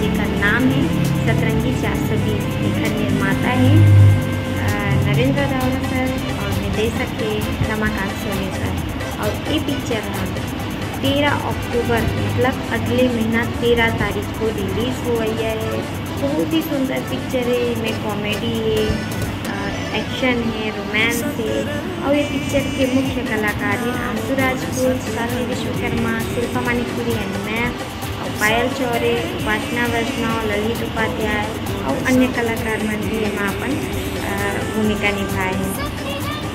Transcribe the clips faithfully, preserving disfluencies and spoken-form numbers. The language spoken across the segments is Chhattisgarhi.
एकर नाम है सतरंगी चार सौ बीस। एकर निर्माता है अ, नरेंद्र दावरा सर और निर्देशक है रमाकांत सोनी सर। और ये पिक्चर ह तेरह अक्टूबर, मतलब अगले महीना तेरह तारीख को रिलीज होवइया है। बहुत ही सुंदर पिक्चर है, एमे कॉमेडी है, एक्शन है, रोमांस है। और ये पिक्चर के मुख्य कलाकार है आंशु राजपूत, शालिनी विश्वकर्मा, शिल्पा मणिपुरी एंड मैं, और पायल चौरे, उपासना वैष्णव, ललित उपाध्याय और अन्य कलाकार मन भी एमा अपन अ, भूमिका निभाए हैं।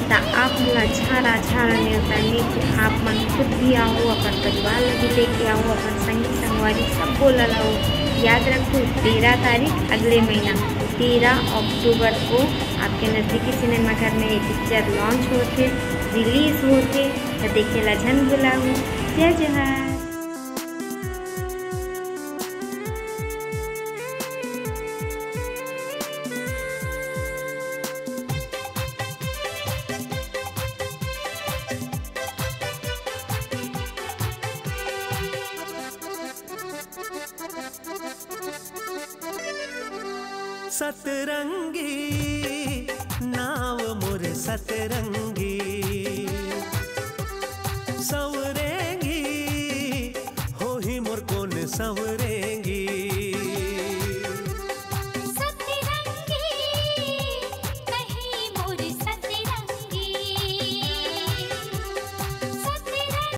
त आप मन ला झारा झारा नेवता नृत्य आप मन खुद भी आओ, अपन परिवार ला भी लेके आओ, अपन संगी संगवारी सबको ला लाओ। याद रखो, तेरह तारीख अगले महीना, तेरह अक्टूबर को आपके नजदीकी सिनेमाघर में ये पिक्चर लॉन्च होथे, रिलीज होथे, त देखे ला झन भुलाहू। जय जोहार। सतरंगी नाव मोर सतरंगी,